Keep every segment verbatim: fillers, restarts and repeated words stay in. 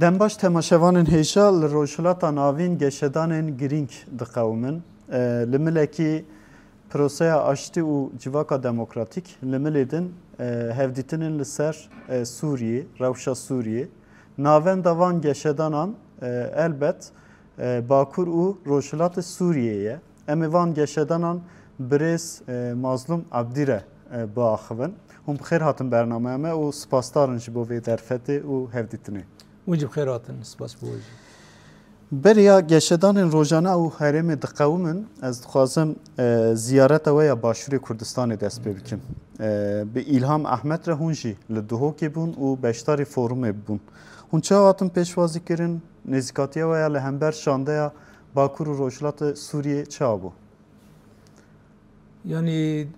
Dem baş temaşevanên hêja, li Rojhilata Navîn geşedanên girîng diqewimin. E, li milekî proseya aştî û civaka demokratîk li milê din, e, hevdîtinên li ser, e, Sûriyê, rewşa Sûriyê. Navenda van geşedanan, e, elbet, e, Bakur û Rojhilatê Sûriyê ye. Em ê van geşedanan birêz, e, Mazlûm Ebdî re, e, biaxivin. Hûn bi xêr hatin bernameya me û spasdar in ji bo vê derfetê û hevdîtinê. Hûn jî bi xêr hatin, spas bo we jî. Beriya geşedanên rojane û herêmê diqewimin, ez dixwazim, e, ziyareta we ya Başûrê Kurdistanê dest pê bikim. E, bi Îlham Ehmed re hûn jî li Duhokê bûn û beşdarî forumê bûn. Hûn çawa hatin pêşwazî kirin? Nêzîkatiya we ya li hember şandeya Bakur û Rojhilatê Sûriyê çawa bû? Yanî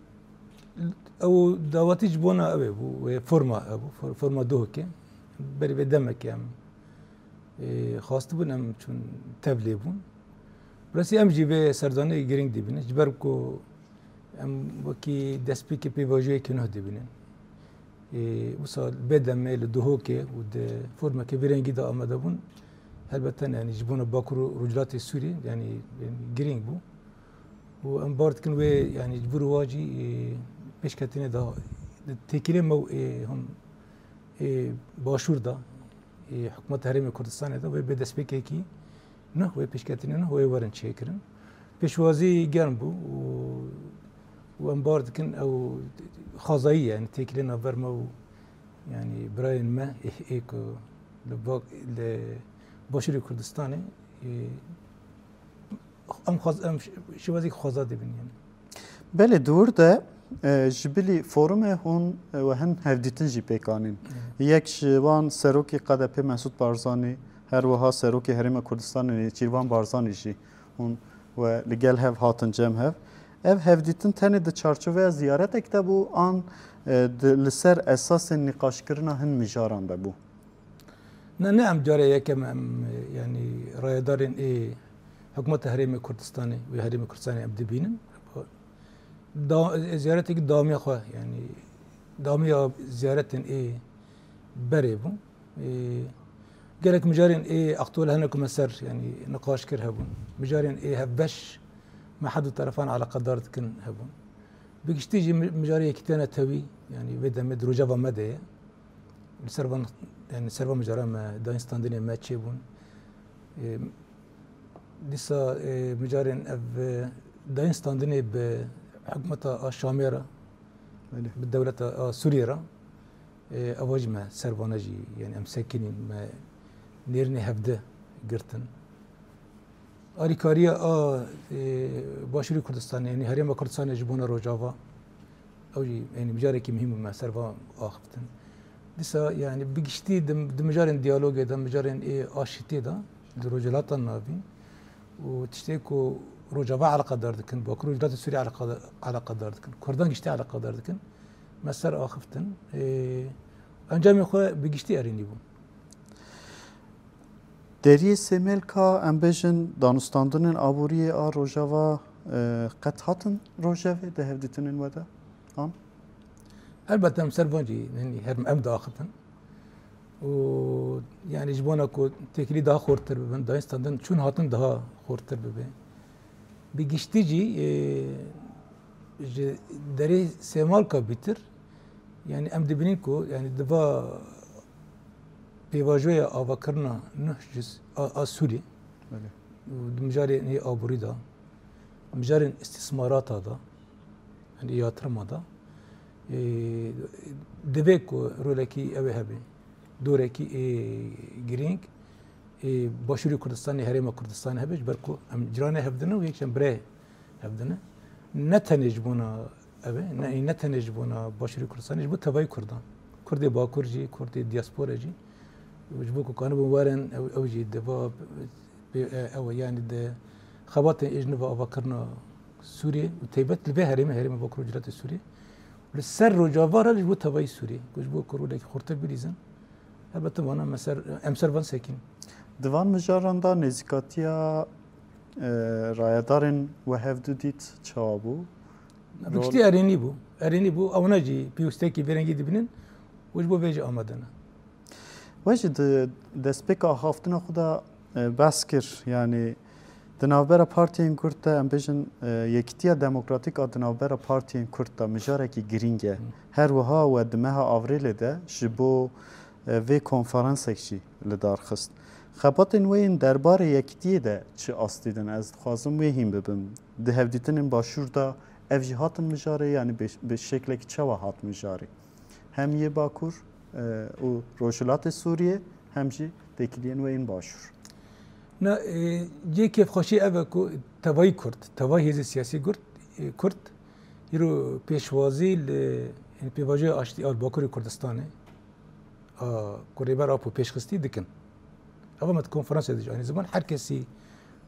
ew dawetî ji bona ew ê bû, wê forma ew bû, for-, forma Duhokê. Berî vê demekê em, ê, xwestibûn, em çûn tevlê bûn. Birasî em jî vê serdanê girîng dibînin. Ji ber ku em wekî destpêkê pêvajoyekî nuh dibînin. Ê, wisa bê demê li Duhokê û di formekê vî rengî de amade bûn. Helbet ne, yanî ji bona Bakur û Rojhilatê Sûriyê, yanî, yanî girîng bû. Û em bar dikin wê, yanî ji vir û wa jî, ê, pêşketinê de têkilê me û, ê, him, ê, Başûr de, ê, hikûmeta Herêmê Kurdistanê de wê bê destpêkekî nuh, wê pêşketinê nuh, wê werin çêkirin. Pêşwazî germ bû û, û em bar dikin ew xwezayî ye, yanî têkilê navber me û, yanî birayên me ê, ê ku li ba-, li Başûrê Kurdistanê, ê, em xwez-, em şi-, şêwazî xweza dibin, yanî. Belê, di wir de, e, ji bilî forumê hûn, e, we hin hevdîtin jî pêk anîn. Evet. Yek ji wan serokê K D P Mesûd Barzanî, her wiha serokê Herêma Kurdistanê Nêçîrvan Barzanî jî hûn we li gel hev hatin cem hev. Ev hevdîtin tenê di çarçoveya ziyaretek de bû, an, e, di, li ser esasên nîqaşkirina hin mijaran de bû? Ne, ne em carê yekem em, e, yanî rayedarên ê hikûmeta Herêmê Kurdistanê, wê Herêmê Kurdistanê em dibînin. Da, e, ziyaretekî damiya xwe, yanî damiya ziyaretên ê berê bû. E, gelek mijarên ê aktuel hene ku me ser, yanî niqaş kir hebûn. Mijarên ê hevbeş me her du terefan eleqedar dikin hebûn. Bi giştî jî mi-, mijarê yekîtiya netewî, yanî vê demê di rojeva me de ye. Li ser van, yanî ser van mijara me dayîn standinê me çêbûn. Ê, dîsa, ê, mijarên ev, e, dayîn standinê bi hikûmeta a Şamê re, Belê. bi dewleta a Sûriyê re, ê, eva jî me ser vana jî, yanî em sekinîn, me nêrînê hevdi girtin. Alîkariya a, e, Başûrê Kurdistanê, yanî Herêma Kurdistanê ji bona Rojava, ew jî, yanî mijarekî muhîm bû me ser va axiftin. Dîsa, yanî bi giştî di, di mijarên diyalogê de, mijarên ê aşitiyê de, di Rojhilata Navîn û tiştê ku Rojava eleqedar dikin, Bakur Rojhilatê Sûriyê eleqeda-, eleqedar dikin, Kurdan giştî eleqedar dikin, me ser axiftin. E, encamê xwe bi giştî erênî bû. Deriyê Sêmêlka, em bêjin, danûstandinên aboriyê a Rojava, e, qet hatin rojevê di hevdîtinên we de? An? Elbette em ser van jî, yanî her em diaxifin. Û, yanî ji bona ku têkilî daha xurtir bibin, dayîn standin çûn hatin daha xurtir bibe. Bi giştî jî, e, ji derê Sêmalka bîtir, yanî em dibînin ku, yanî di va pêvajoya avakirina nuh ji s-, a, a Sûriyê Belê. û di mijarê nê aborî de, mijarên îstîsmarata de, yanî yatirma de, e, divê ku rolekî ew ê hebe, dorekî ê girîng ê Başûrê Kurdistanê, Herêma Kurdistanê hebe, ji ber ku em ciranê hevdin û yek em birê hevdin. Ne tenê ji bona ev e, ne, ne tenê ji bona Başûrê Kurdistanê, ji bo tevayî Kurdan. Kurdê Bakur jî, Kurdê diaspora jî, ji bo ku kanibin werin, ew, ew jî di va pê, e, ew e, yanî di xebatên ê ji nû ve avakirina Sûriyê û taybet li vê herêmê, herêma Bakur û Rojhilatê Sûriyê, li ser Rojava re ji bo tevayî Sûriyê, ku ji bo ku rolekî xurtir bilîzin, helbete vana me ser, em ser van sekîn. Di van mijaran de nêzîkatiya, e, rayedarên we hevdu dît çawa bû? Bi giştî erênî bû. Erênî bû. Ewna jî pêwîstekî vê rengî dibînin û ji bo vê jî amade ne. We jî di destpêka axaftina xwe de, e, behs kir, yanî di navbera partiyên Kurd de, em bêjin, e, yekîtiya demokratîk a di navbera partiyên Kurd de mijarekî girîng e. Her wiha we di meha Avrêlê de ji bo, e, vê konferansek jî li dar xist. Xebatên we yên derbarê yekîtiyê de çi astî din? Ez dixwazim wê hîn bibim. Di hevdîtinên başûr de ev jî hatin mijarê, yanî bi, bi şeklekî çawa hat mijarê? Hem yê Bakur, e, û Rojhilatê Sûriyê, hem jî têkiliyên we yên Başûr. Na, e, cihê kêfxweşî ev e ku tevayî Kurd, tevayî hêzê siyasî Kurd, e, Kurd, îro pêşwazî li, yanî pêvajoya aştî a li Bakurê Kurdistanê, a, ku Rêber Apo pêşxistî dikin. Eva me di konferansê de jî anî ziman, her kesî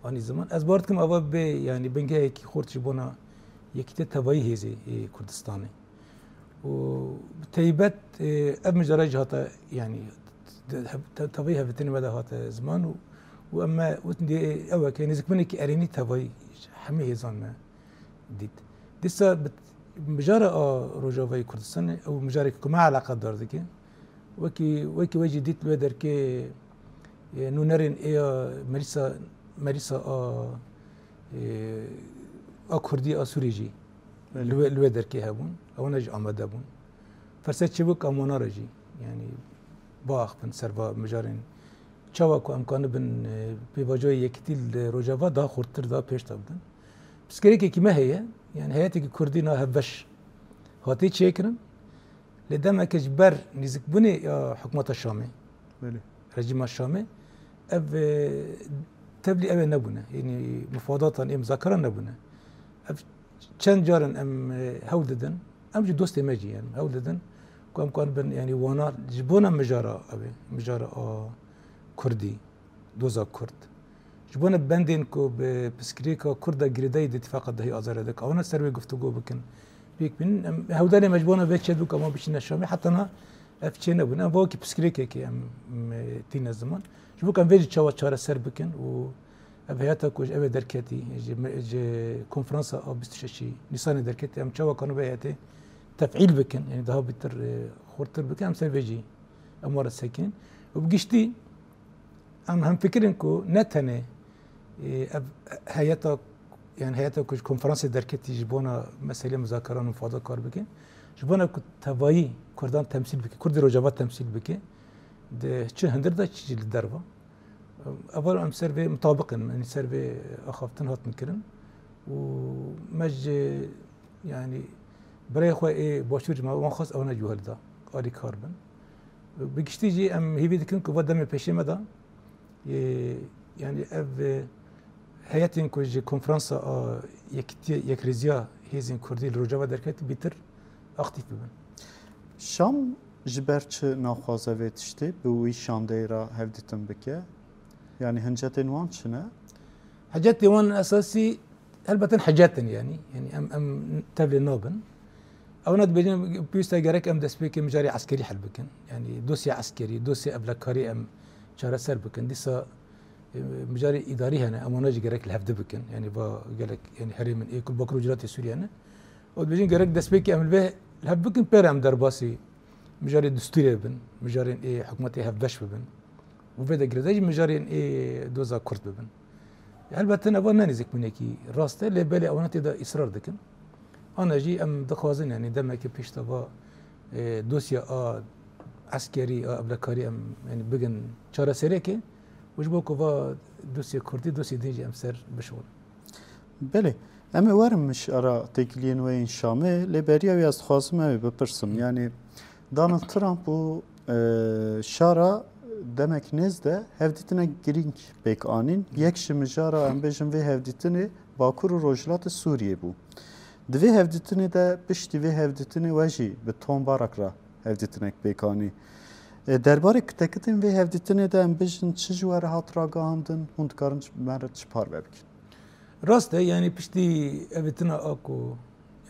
anî ziman. Ez bawer dikim eva bê, yanî bingehekî xurt ji bona yekîtiya tevayî hêzê ê Kurdistanê. Û bi teybet, e, ev mijara jî hate, yanî te-, te-, tevayî hevdîtinê me de hate ziman û, û em me wt-, ew e ke nêzîkbûnekî erênî tevayî hemî hêzan me dît. Dîsa bi mijara a Rojavayê Kurdistanê, ew mijarek ku me eleqedar dike, wekî, wekî we jî dît li wê derkê, e, nûnerên ê ya merîsa, merîsa a, e, a Kurdî a Sûrî jî Belê. li wê, li wê derkê hebûn. Ewana jî amade bûn. Ferset çêbû ku em wana re jî, yanî, biaxivin ser va mijarên. Çawa ku em kanibin, e, pêvajoyê yekîtî li Rojava daha xurttir, daha pêş de bidin. Pirsgirêkekî me heye, yanî heyetekî Kurdî na hevbeş hatiye çêkirin. Lê demeke ji ber nêzîkbûnê ya hikûmeta Şamê, Belê. rejîma Şamê, ev, e, tevlî ew ê nebûne. Yanî mufadatan ê muzakera nebûne. Ev çend caran em, e, hewl didin. Em jî dostê me jî, yanî hewl didin ku em kanibin, yanî wana ji bona mijara ev ê, mijara a Kurdî, doza Kurd. Ji bona bendên ku bi pirsgirêka Kurd de girêdayî di Îtîfaqa dehê Azarê de, ku ewana ser wê guftûgo bikin, pêk bînin. Em hewdarê me ji bona vê çêbû ku ema bişîne Şamê, heta na ev çê nebûn. Em va wekî pirsgirêkekê em, em, tîne ziman. Ji bo ku em vê jî çawa çareser bikin û ev heyeta ku ji ew ê derketî, ji me-, ji konferansa a bîst û şeşî Nîsanê derketî, em çawa kanin vê heyetê tefîl bikin, yanî daha bîtir, e, xurtir bikin, em ser vê jî em wan re sekinin. Û bi giştî, Em hemfikir in ku ne tenê, e, ev heyeta, yanî heyeta ku ji konferansê derketî ji bona meselê muzakeran û mufada kar bike, ji bona ku tevayî Kurdan temsîl bike, Kurdê Rojava temsîl bike, di çi hundir de çi jî li derva. Ev em ser vê mutabiq in, em ser vê axaftin hatin kirin û me ji Yanî birayê xwe ê başûr ji me wan xwest ewana jî wê hilda alîkar bin. Bi giştî jî em hêvî dikin ku va demê pêşê me de, ê, yanî ev, e, heyetên ku ji konferansa a yekîtiye, yekrêziya hêzên Kurdî li Rojava derket bîtir aktîf bibin. Şam ji ber çi naxwaze vê tiştê bi wî şandeyê re hevdîtin bike? Yanî hincetên wan çi ne? Hicetê wan esasî Helbet hicet in, yanî, yanî em, em tevlê nabin. Ewana dibêjin, pêwîst e gerek em destpêkê mijarê eskerî hel bikin. Yanî dosya eskerî, dosya evlekarî em çareser bikin. Dîsa, e, mijarê îdarî hene, em wana jî gerek li hevdi bikin. Yanî va gelek, yanî herêmên ê ku li Bakur û Rojhilatê Sûriyê ne. Ew dibêjin gerek destpêkê em li vê li hev bikin, pê re em derbasî mijarê distûrê bibin, mijarên ê hikûmetê hevbeş bibin û vê de girêdayî jî mijarên ê doza Kurd bibin. Helbet eva ne nêzîkbûnekî rast e, lê belê ewana tê de îsrar dikin. Ana jî em dixwazin, yanî demekê pişta va, e, dosya a eskerî, a evlekarî em, yanî bigin çareseriyekê û ji bo ku va dosya Kurdî, dosya din jî em ser bişixulin. Belê. Em ê werin mijara têkiliyên we yên Şamê, lê beriya wî ez dixwazim ew ê bipirsim. Yanî Donald Trump û, e, Şara demek nêz de hevdîtinek girîng pêk anîn. Yek ji mijara, em bêjin, vê hevdîtinê Bakur û Rojhilatê Sûriyê bû. Di vê hevdîtinê de, piştî vê hevdîtinê we jî bi Tom Barak re hevdîtinek pêk anî. E, derbarê kutekitên vê hevdîtinê de, em bêjin, çi ji we re hat ragihandin, hûn dikarin me re çi parve bikin? Rast e, yanî piştî evêtina a ku,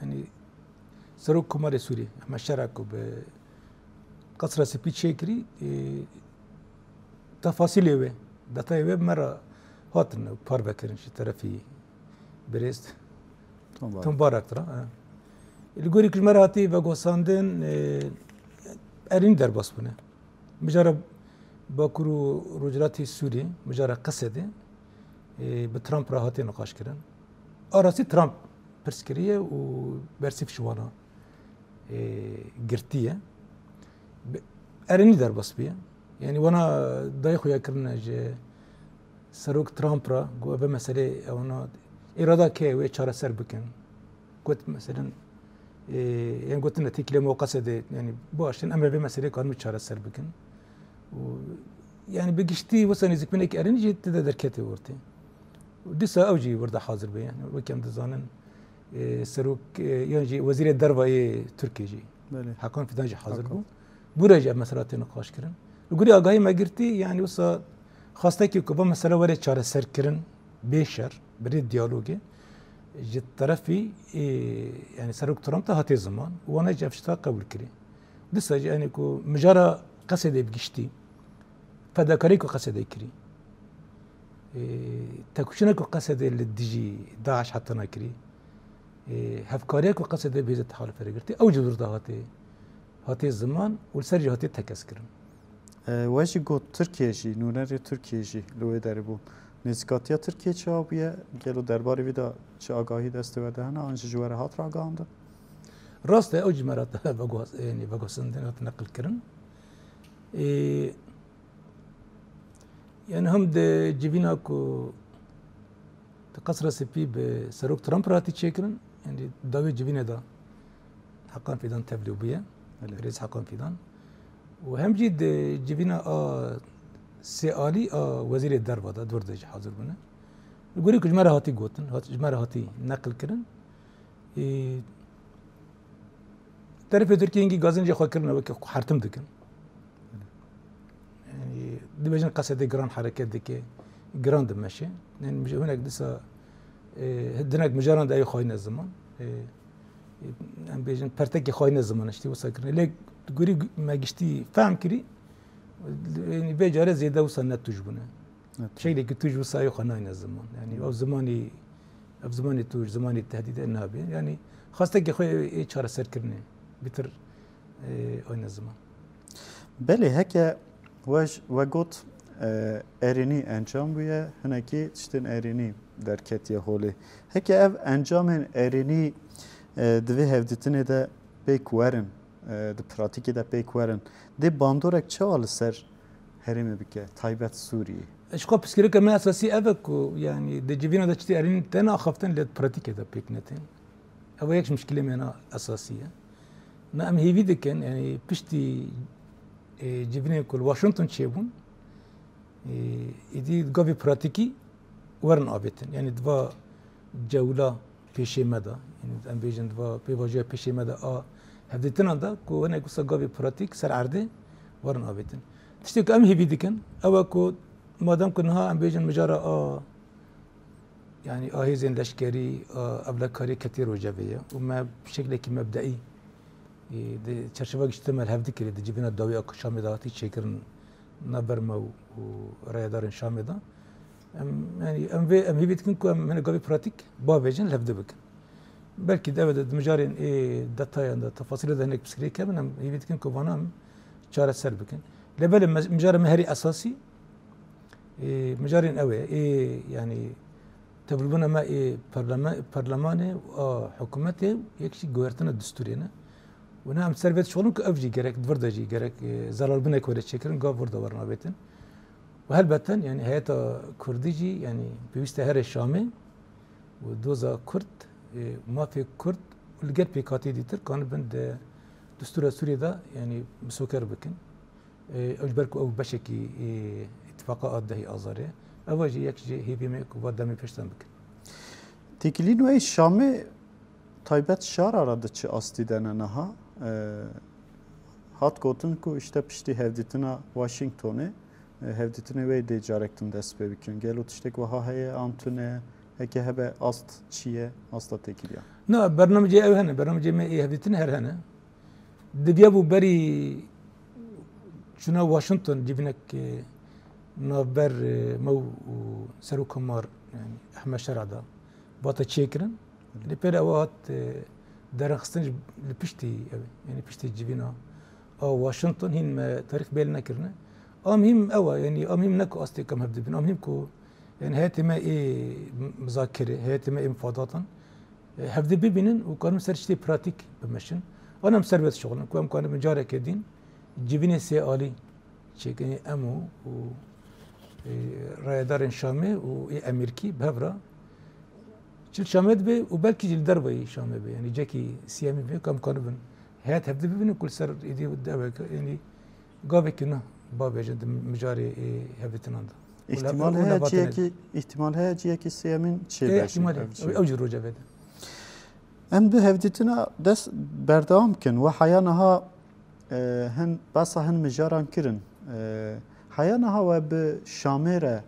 yanî Serok Komarê Sûrî, Ehmed Şera ku bi Qesra Spî çêkirî, e, tefasîlê wê, detayê wê me re hatin parvekirin ji terefî birêz Tom Barak. Tom Barak re, e. Li gorî ku ji me re hatî vegosandin, e, erîn derbas bûne. Mijara Bakur û Rojhilatê Sûriyê, mijara Qesedê, e, bi Trump re hatiye niqaşkirin. A rastî Trump pirs kiriye û bersîv ji wana, e, girtiye. Bi-, erênî derbas bûye. Yanî wana dayê xuya kirine ji Serok Trump re, got, "Ev meselê ewana îrada ke wê çareser bikin." Got, meselen, e, yani gotine têkilê me Qesedê, yani baş in, em ê vê meselê karin çareser bikin. Û, yani bi giştî wisa nêzîkbûnek erênî jî tê de derketê ortê. Û dîsa ew jî wir de hazir be, yani wekî em dizanin, e, serok, e, yan jî wezîrê derva yê Tirkiyê jî. Belê. Hakan Fidan jî hazir Hakan. bû. Bûra jî ev mesela tê niqaş kirin. Li gorî agahî me girtî, yani wisa xwestekî ku va mesela were çareser kirin, bê şer, bi rê diyalogê, ji terefî, ê, yani Serok Trump de hatiye ziman, wana jî ev tişta qebûl kirî. Dîsa jî, yani ku mijara Qesedê bi giştî, fedakarî ku Qesedê kirî, ê, têkoşîna ku Qesedê li dijî DAIŞ hatana kirî, ê, hevkariya ku Qesedê bi hêzê tehalifê re girtî, ew jî li wir de hatiye, hatiye ziman û li ser jî hatiye tekez kirin. E, we jî got Tirkiye jî, nûnerê Tirkiye jî li wê derê bû. Nêzîkatiya Tirkiye çawa bûye? Gelo derbarê vî de çi agahî destê we de hene, an jî ji we re hat ragihandin? Rast e, ew jî me re hat veguhas-, yanî veguhasandin, hat neqil kirin. Ê, yani hem di civîna ku di Qesra Spî bi Serok Trump re hatî çêkirin, yanî dawî civînê de Hakan Fidan tevlî bûye, Belê. Birêz Hakan Fidan. Û hem jî di civîna a sê alî a Wezîrê Derva de, di wir de jî hazir bûne. Li gorî ku ji me re hatî gotin, hat, ji me re hatî neqil kirin. Ê, terefê Tirkiyê hingî gazinê jê xwe kirine weke ku hertim dikin. Yanî, dibêjin Qesedê giran hereket dike, giran dimeşe. Yanî, mij-, hinek dîsa, e, dinek mijaran de ew xayîne ziman. E, e, em bêjin pertekê xayîne ziman, işte wisa kirine. Lê gorî me giştî fehm kirî, yanî, vê care zêde wisa ne tûj bûne. Evet. Şeklekî tûj wisa ew xwe nayne ziman. Yanî, Hı. ev zimanî, ev zimanî tûj, zimanî tehdîde nabe. Yanî, xwestekê xwe ê çareserkirinê. Bitir e, ayne ziman. Belê, heke we j-, we got, e, erênî encam bûye, hinekî tiştên erênî derketiye holê. Heke ev encamên erênî, e, di vê hevdîtinê de pêk werin, e, di pratîkê de pêk werin, dê bandorek çawa li ser herêmê bike, taybet Sûriyê? Ji xwe pirsgirêka me esasî ev e ku, yanî di civîna de tiştê erênî têne axaftin, lê di pratîkê de pêk netên. Ew yek ji muşkilê me na esasî ye. Na em hêvî dikin, yanî piştî, e, civînên ku li Washington çêbûn, e, êdî gavê pratîkî werin avêtin. Yanî di va cewla pêşê me de, yanî em bêjin di va pêvajoya pêşê me de a hevdîtinan de ku hinek wisa gavê pratîk ser erdê werin avêtin. Tiştê ku em hêvî dikin, ew e ku madem ku niha em bêjin mijara a Yanî a hêzên leşkerî, a ewlekariyê ketî rojevê ye û me bi şeklekî mebdeî, e, di çerçeva giştî me li hev dikirî, di civîna dawî a ku Şamê de hatî çêkirin navber me û, û rayedarên Şamê de. Em, yanî em vê, em hêvî dikin ku em hinek gavê pratîk bavêjin, li hev di bikin. Belkî di ev de di mijarên ê detayan de, tefasîlê de hinek pirsgirêk hebin, em hêvî dikin ku vana em çareser bikin. Lê belê me-, mijara me herî esasî, Ê, mijarên ew e, ê, yanî, tevlibûna me ê parlame-, parlamanê, a hikûmetê, yek jî guhertina distûrê ne. Û ne em ser vê dişixulin ku ev jî gerek, di vir de jî gerek, ê, zelalbûnek were çêkirin, gav vir de werin avêtin. Û helbeten, yanî, heyeta kurdî jî, yanî, pêwîst e here Şamê û doza kurd, ê, mafê kurd û li gel pêkhatî dîtir kanibin di distûra Sûriyê de, yanî, misoker bikin. Ê, ew ji ber ku ew beşekî, ê, îtifaqa a dehê Azarê ye. Ev jî yek ji hêviyê me ye ku va demê pêşdan bikin. Têkilî nû ê Şamê taybet şara re di çi astî de ne niha? Ê, hat gotin ku işte piştî hevdîtina Washingtonê, ê, hevdîtinê wê dê carek din dest pê bikin. Gelo tiştek wiha heye an tune? Heke hebe ast çi ye? Asta têkiliya? Na, bernamecê ew hene. Bernamecê me ê hevdîtinê her hene. Diviya bû berî çûna Washington civînek, e, navber, e, me û, û Serokkomar, yanî Ehmed Şera da vate çêkirin. Lê pêre ew hat, e, derinxistin ji, li piştî ev, yanî piştî civîna a Washington hîn me tarîx bêl nekirine. A muhîm ew e, yanî a muhîm ne ku astê kam hevdibin, a muhîm ku, yanî heyetê me ê muzakere, heyetê me ê mufadatan, e, hevdî bibînin û karin ser tiştê pratîk bimeşin. An em ser vê dişixulin ku em kanibin careke din civînê sê alî çêkin, em û, û, e, rayedarên Şamê û ê Emerîkî bi hev re çi li Şamê dibe û belkî jî li derveyî Şamê be, yanî cekî siyemî be, ku em kanibin heyet hevdî bibînin ku li ser êdî deweke, yanî gavekî nuh bavêjin di mijarê ê hevdîtinan de. Û le-, Îhtimal û heye levatine ciyekî, îhtimal heye ciyekî sêyemîn çêbe jî, Îhtimal heye. Ev jî. Ew, ew jî rojeve de. Em bi hevdîtina dest berdewam bikin. We heya niha, e, hin, behsa hin mijaran kirin. E, heya niha we bi Şamê re,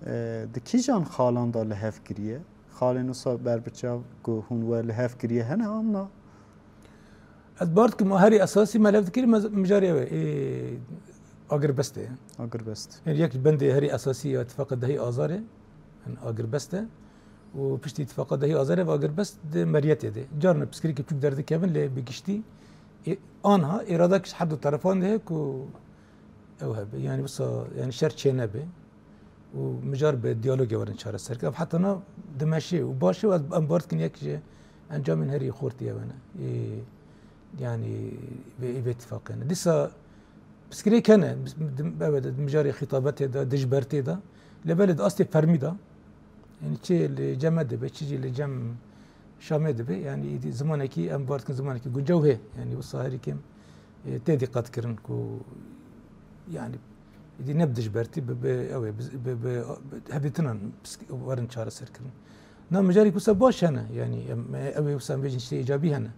e, di kîjan xalan de li hev kiriye? Xalên wisa berbiçav ku hûn we li hev kiriye hene an na? Ez bar dikim, herî esasî me li hev dikirî, me, mijarê ew e, ê, agirbest e. Agirbest. Yanî yek ji bendê herî esasî ya îtifaqa dehî Azarê, yanî agirbest e. Û piştî îtifaqa dehî Azarê ve agirbest di meriyetê de. Carna pirsgirêkê biçûk derdikevin, lê bi giştî, ê, anha îradek ji her du terefan de heye ku ew hebe. Yanî wisa, yanî şer çênebe. Û mijar bi diyalogê werin çareser kirin. Ev heta niha dimeşe û baş e û ez, em bar dikin yek ji encamên herî xortî ew ne. Ê, yanî vê, vê tifaqê ne. Dîsa pirsgirêk hene, ew e, di mijarê xîtabetê de, dijbertê de, lê belê di astê fermî de, yanî çi li cem me dibe, çi jî li cem Şamê dibe, yanî êdî zimanekî, em bar dikin zimanekî guncaw heye. Yanî wisa herî kêm, e, tê dîqet kirin ku, yanî, êdî ne bi dijbertî, bi, bi, ew ê, bi, bi, bi, bi hevdîtinan psîk-, werin çareser kirin. Na mijarê wisa baş hene, yanî, em, ew ê wisa em bêjin tiştê îcabî hene.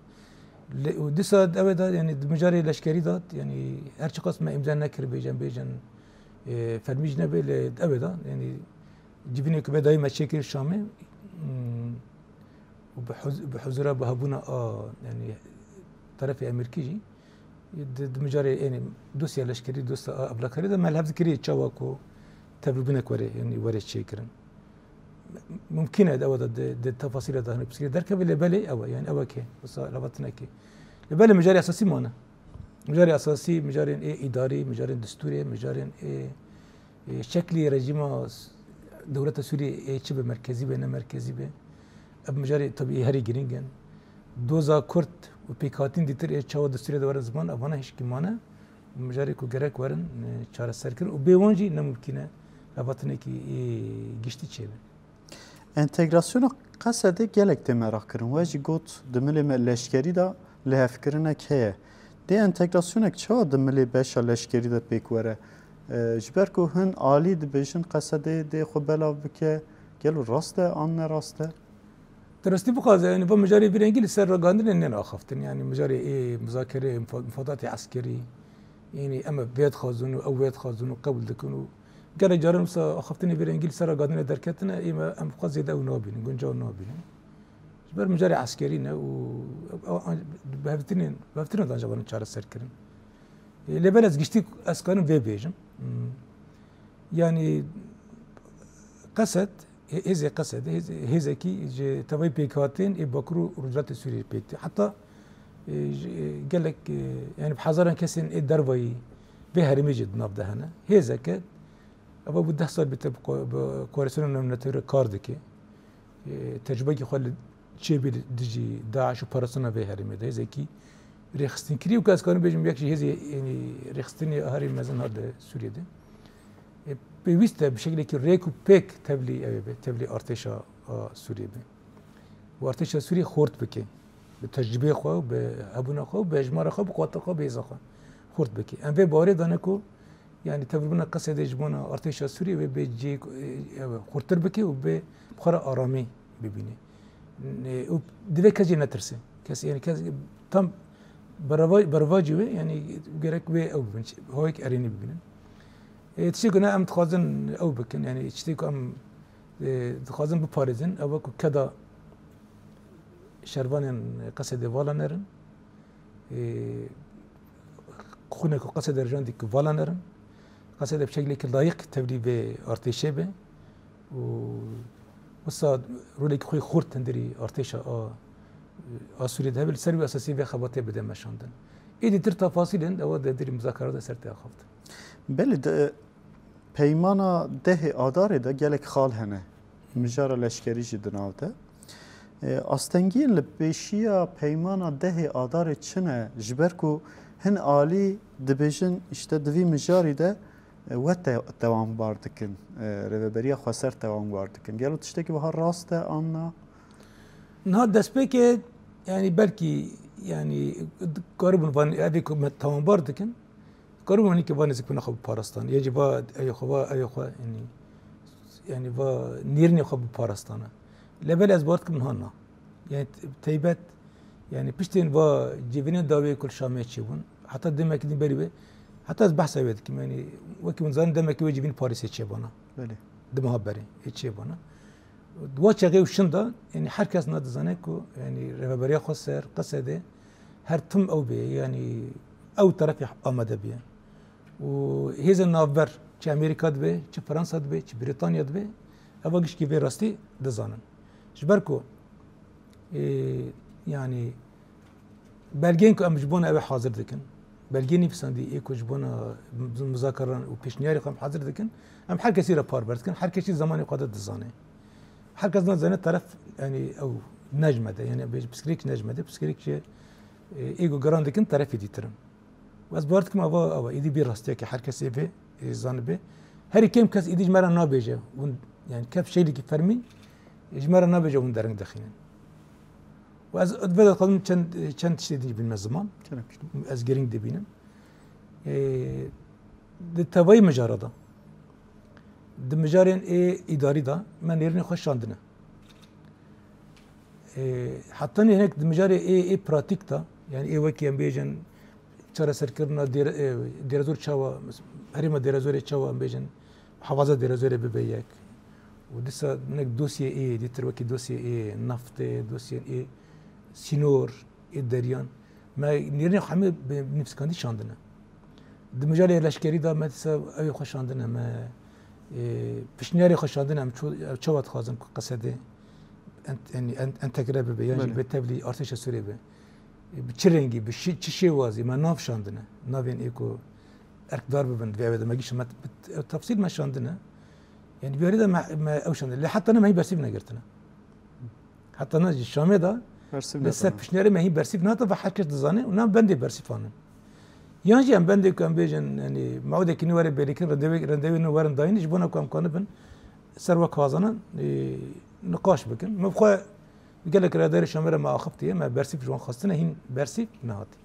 Lê, û dîsa ew ê de, yanî, di mijarê leşkerî de, yanî, her çiqas me îmza nekiribê, em bêjin, e, fermî jî nebe, lê ew ê de, yanî, civînê ku bê dayî me çêkir Şamê, hmm, û bi huz-, bi huzura, bi hebûna a, yanî terefê Amerîkî jî, di, di mijarê, yanî dosya leşkerî, dosya a evlekarî de me li hev dikirî çawa ku tevlîbûnek were, yanî were çêkirin. Mumkîn e ew de di, di tefasîla de hinek pirsgirêk derkeve, lê belê ew e, yanî ew e ke, wisa lavatinekê. Lê belê mijarê esasî mane. Mijarê esasî, mijarên ê îdarî, mijarên destûrê, mijarên ê, ê şeklî rejîma s-, dewleta Sûriyê ê çi be, merkezî be, ne merkezî be. Ev mijarê tabî herî girîng in. Doza Kurd û pêkhatîn dîtir ê çawa di Sûriyê de werin ziman, evana hişkî mane. Mijarê ku gerek werin, e, çareser kirin û bê wan jî ne mumkîn e lavatinekî, e, giştî çêbe. Entegrasyona Qesedê gelek tê meraq kirin. We jî got, di milê me leşkerî de lihevkirinek heye. Dê entegrasyonek çawa di milê beşa leşkerî de pêk were? E, ji ber ku hin alî dibêjin Qesedê dê xwe belav bike, gelo rast e an ne rast e? Di rastî bixwaze, yanî va mijarê vî rengî li ser ragihandinê nên axaftin. Yanî mijarê ê muzakerê, mufa-, mufadatê eskerî, yanî em ê vê dixwazin û ew wê dixwazin û qebûl dikin û gelek caran wisa axaftinê vî rengî li ser ragihandinê derketine, ê me em xwe zêde ew nabînin, guncaw nabînin. Ji ber mijarê eskerî ne û ew, ew, bi hevdîtinên, bi hevdîtinên de ancak werin çareser kirin. Ê, lê belê ez giştî ez karim vê bêjim. Hmm. Yanî Qesed, hê-, hêzê Qesedê, hêz-, hêzekî ji tevayî pêkhatên ê Bakur û Rojhilatê Sûriyê pêk tê. Heta, e, ji, e, gelek, e, yanî bi hezaran kesên ê dervayî vê herêmê jî di nav de hene. Hêzeke, eva bû deh sal bîte bi ko-, bi Koalîsyona Navnetewî re kar dike. E, tecrubeyekî xwe li çêbî li dijî DAIŞ û parastina vê herêmê de. Hêzekî rêxistinkirî û ku ez karim bêjim yek ji hêzê, yanî rêxistinê herî mezin hat di Sûriyê de. E, pêwîst e bi şeklekî rêk û pêk tevlî ew ê be, tevlî artêşa a Sûriyê be. Û artêşa Sûriyê xort bike. Bi tecrûbeyê xwe, bi hebûna xwe, bi hejmara xwe, bi quweta xwe, bi hêza xwe xort bike. Em vê bawerê dane ku, yanî tevlîbûna Qesedê ji bona artêşa Sûriyê wê bê cihê, e, ew, xurtir bike û bê bi xwe re aramî bibîne. Ne, û divê kes jê netirse. Kes, yanî kes tam bereva-, berevacî wê, yanî gerek wê ew bibin, hawayek erênî bibînin. E, tiştê ku ne em dixwazin ew bikin, yanî tiştê ku em, e, dixwazin biparêzin, ew e ku keda şervanên Qesedê vala nerin. E, xûnek ku Qesedê rijandî ku vala nerin. Qesedê bi şeklekî layîq tevlî vê artêşê be. Û wisa rolekî xwe xurt hundirî artêşa a, a Sûriyê de hebe, li ser wî esasî vê xebatê bide meşandin. Êdî tir tefasîlên ewa di hundirî muzakara de ser tê axaftin. Belê, di peymana dehê Adarê de gelek xal hene. Mijara leşkerî jî di nav de. E, astengiyên li pêşiya peymana dehê Adarê çi ne? Ji ber ku hin alî dibêjin, işte, di vî mijarî de, e, we te-, tewambar dikin, e, Rêveberiya Xweser tewambar dikin. Gelo tiştekî wiha rast e an na? Niha destpêkê, yanî belkî, yanî karibûn van evê ku me tewambar dikin, karibûn wanî ke va nêzîkbûna xwe biparastan. Yê jî va evê xwe, va evê xwe, yanî, yanî va nêrînê xwe biparastana. Lê belê ez bawer dikim niha na. Yanî t-, teybet, yanî piştên va civînên dawî ku li Şamê çêbûn, heta demekî din berî wê, heta ez behsa wê dikim, yanî wekî hûn zanin demekî wê civîn Parîsê çêbûna. Belê. Di meha berê ê çêbûna. Di wa çaxê û şinda, yanî her kes na dizane ku, yanî Rêveberiya Xweser, Qesedê, her tim ew bê, yanî ew terefê amade bûye. Û hêzên navber, çi Amerîka dibe, çi Fransa dibe, çi Brîtanya dibe, eva gişkî vê rastî dizanin. Ji ber ku, e, yanî belgeyên ku em ji bona ew ê hazir dikin, belgeyên nivîsandî ê ku ji bona muzakaran û pêşniyarê xwe em hazir dikin, em her kesî re parve dikin, her kesî zemanê xwe de dizane. Her kes dizane teref, yanî ew ne ji me de, yanî bêje piskirêk ne ji me de, piskirêk ji, e, ê ku giran dikin terefê dîtir in. Û ez bawer dikim ava, ava êdî bî rastiyeke her kes ê vê, ê, zanibe. Herî kêm kes êdî ji me re nabêje. Hûn, yanî kef şeylekî fermî, ê, ji me re nabêje hûn dering dixînin. Û ez vê de dixwazim çend, çend tiştê din jî bînime ziman. Kerem kişt. Ez girîng dibînim. Ê, di tevayî mijara de, di mijarên ê îdarî de me nêrînê xwe şandine. Ê, heta nê hinek di mijarê ê, ê pratîk de, yanî ê wekî em bêjin çareserkirina dêre-, ê, dêrezor çawa, herêma dêrezorê çawa em bêjin, hevaza dêrezorê bibe yek. Û dîsa hinek dosyê ê, dîtir wekî dosyê ê neftê, dosyên ê sînor, ê deryan. Me nêrînê xwe hemî bi nivîskandî şandine. Di mijarê leşkerî de me dîsa ew ê xwe şandine, me, e, pişniyarê xwe şandine, em ço-, ew çawa dixwazin ku Qesedê ent-, yanî ent-, entegre bibe, yan jî Belê. Bê tevlî artêşa Sûriyê be. E, bi çi rengî, bi şi-, çi şêwazî me nav şandine. Navên ê ku erkdar bibin, divê ew ê de me gişt me, bi t-, tefsîl me şandine. Yanî bi yarî de me, me ew şandine. Lê heta ne me hîn bersîv negirtine. Heta ne jî Şamê de Bersîv li ser nedana. Pişniyarê me hîn bersîv nehate ve her kes dizane û na bendê bersîv anin. Yan jî em bendê ku em bêjin, yanî mewdekî nû were bêrîkin, rendevê, rendevê nû werin dayîn, ji bona ku em kanibin ser we kazanan, e, niqaş bikin. Min xwe gelek radarê Şamê re me axiftiye, me bersîv ji wan xwestine, hîn bersîv nehatiye.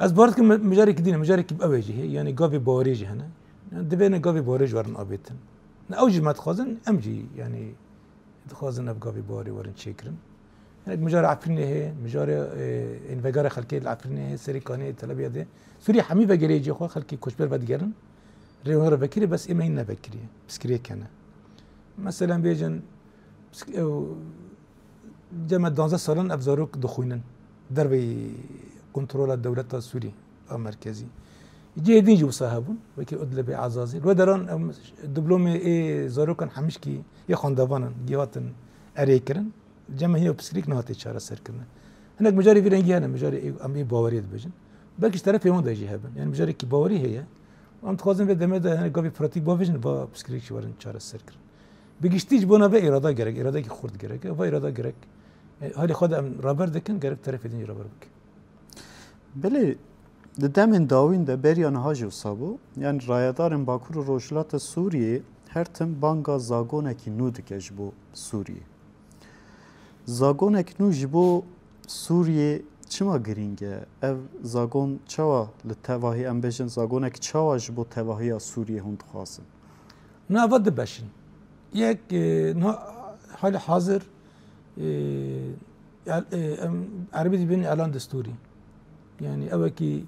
Ez bawer dikim mijarekî dîne, mijarekî ew ê jî heye, yanî gavê bawerê jî hene. Yanî divê ne gavê bawerê ji werin avêtin. Ne ew jî me dixwazin, em jî, yanî dixwazin ev gavê bawerê werin çêkirin. Hinek mijara Efrînê heye, mijara, e, ên vegara xelkê li Efrînê heye, Serê Kanê, Tel Abyadê. Sûriye hemî vegerê cê xwe, xelkê koçber vedigerin. Rê wan re vekirî, bes ê me hîn nevekiriye. Piskirêk hene. Mesela em bêjin, pisk-, ew, cem me duwazdeh salan ev zarok dixwînin. Derveyî kontrola dewleta Sûrî. A merkezî. Cihê din jî wisa hebûn, wekî Idlibê, Ezazê. Li wê deran em diplomê ê zarokan hemîşkî yê xwendevan in, gihatin erê kirin. Cem me hîn ew piskirîk nehate çareserkirin. Hinek mijarê vî rengî hene, mijarê ê, em ê baweriyê dibêjin. Belkî ji terefê wan de jî hebin. Yanî mijarekî bawerî heye. Em dixwazin vê demê de hinek gavê pratîk bavêjin, va piskirîk jî werin çareserkirin. Bi giştî ji bona vê îrada gerek, îradekî xurt gerek. Va îrada gerek. E, halê xwe de em raber dikin, gerek terefê din jî raber bikin. Belê, di demên dawîn de beriya niha jî wisa bû. Yanî rayedarên Bakur û Rojhilata Sûriyê her tim banga zagonekî nû dike ji bo Sûriyê. Zagonek nû ji bo Sûriyê çima girîng e? Ev zagon çawa li tevahî, em bêjin, zagonek çawa ji bo tevahiya Sûriyê hûn dixwazin? Na, eva du beş in. Yek, e, niha, hali hazir, e, el-, e, em, erebî dibên elan destûrî. Yanî ewekî,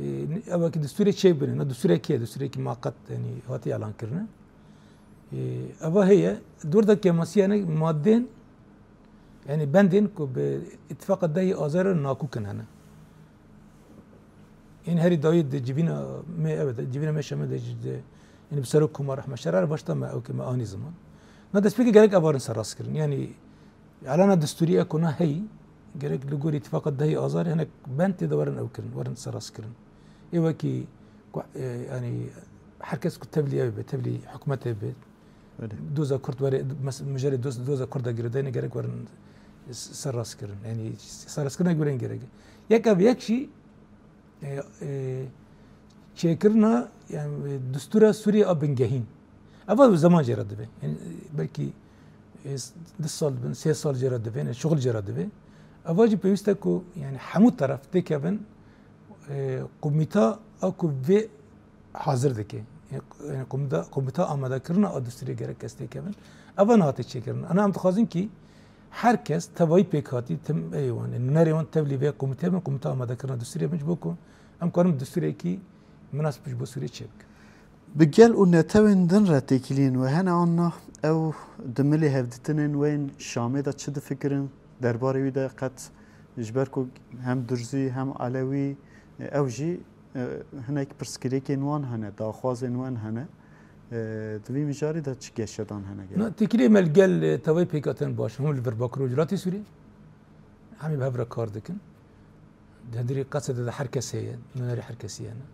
e, ewekî destûrê çêbine. Na destûrekî ye, destûrekî maqet, yanî hatî elan kirine. E, eva heye, dor de kêmasî hene madên, yanî bendên ku bi îtifaqa dehê Azarê re nakûk in hene. Ên herî dawî di civîna me, evet, civîna me Şamê de jî de, yanî bi Serok Komar Ehmed Şerar başta me ew ke me anî ziman. Na destpêkê gerek ev werin serrast kirin. Yanî elana destûrî e ku na heyî, gerek li gorî îtifaqa dehê Azarê hinek bend tê de werin ew kirin, werin serrast kirin. Ê wekî Wa-, e, yanî her kes ku tevlî ew be, tevlî hikûmetê be, Öyle. Doza Kurd were, mes-, mijarê doz-, doza Kurda girêdayî ne gerek werin s-, serrast kirin. Yanî serrastkirina guren gerek. Yek ev yek jî, e, e, çêkirina, yani, e, destûra Sûriyê a bingehîn. Eva zeman jê re dibe. Yani, e, belkî, e, s-, du sal bin, sê sal jê re dibe, yani, şixul jê re dibe. Eva jî pêwîst e ku, yani, hemû teref têkevin, e, komîta a ku vê hazir dike. Yani, komîta, komîta amadekirina a destûrê gerek kes têkevin. Eva nehate çêkirin. Ana em dixwazin kî her kes tevayî pêk hatî tim ê wan, nûnerê wan tevlî vê komîtê bin, komîta amadekirina destûrê bin ji bo ku em karin destûrekî minasib ji bo Sûriyê çêbikin. Bi gel û netewên din re têkiliyên we hene an na? Ew di milê hevdîtinên we yên Şamê de çi difikirin? Derbarê wî de qet ji ber ku hem Durzî hem Elewî, ew jî, e, hinek pirsgirêkên wan hene, daxwazên wan hene. E, di vî mijarî de çi geşedan hene gel? Na, têkiliyê me li gel, e, tevayî pêkhatin baş in. Hûn li vir Bakur û Rojhilatê Sûriyê. Hemî bi hev re kar dikin. Di hundirê Qesedê de her kes heye, nûnerê her kesî hene.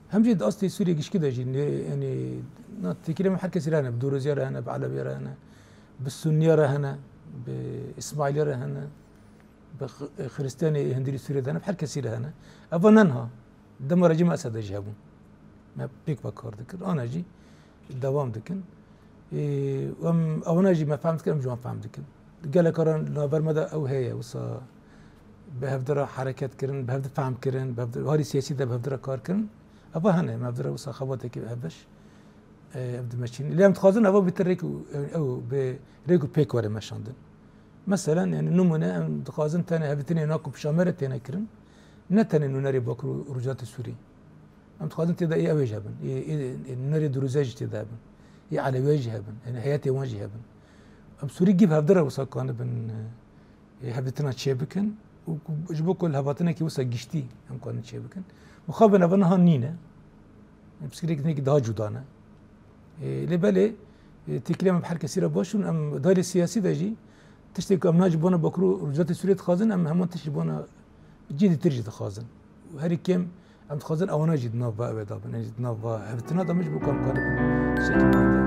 Hem jî di astê Sûriyê gişkî de jî, nê-, yanî, na, têkilê me her kesî re hene, bi Dorozîya re hene, bi Elewîya re hene, bi Sunniya re hene, bi Îsmaîliya re hene, bi X-, Xiristiyanê hundirî Sûriyê de hene, bi her kesî re hene. Eva ne niha, dema rejîma Esed de jî hebûn. Me pêk ve kar dikir, ana jî dewam dikin. Ê, em, ewana jî me fehm dikin, em ji wan fehm dikin. Gelek caran li navber me de ew heye, wisa bi hevdi re hereket kirin, bi hevdi fehm kirin, bi hevdi, harî siyasî de bi hevdi re kar kirin. Eva hene, em hevdi re wisa xebatekî hevbeş, e, ev dimeşînin. Lê em dixwazin eva bîtir rêk û, ew, ew bi rêk û pêk were meşandin. Meselen, yani, nimûne, em dixwazin tenê hevdîtinê na ku pişa me re têne kirin, ne tenê nûnerê Bakur û Rojhilatê Sûrî. Em dixwazin tê de ê ew ê jî hebin. Ê, ê, ê nûnerê Durûze jî tê de hebin. Ê Elewî jî hebin. Yanî heyetê wan jî hebin. Em Sûrî gî bi hevdi re wisa kanibin, e, hevdîtina çêbikin û ku, ji bo ku li hevatinekî wisa giştî em kanin çêbikin. Mixabin eva niha nîne. Pirsgirêk hinekî daha cuda ne. E, lê belê, e, têkilê em bi her kesî re baş in. Em daîrê siyasî de jî tiştê ku em niha ji bona Bakur û Rojhilatê Sûriyê dixwazin, em heman tişt ji bona cîdîtir jî dixwazin. Û herî kêm em dixwazin ewana jî di nav va ew ê de bin, yanî di nav va hevdîtina de bin ji bo ku em karibin şekil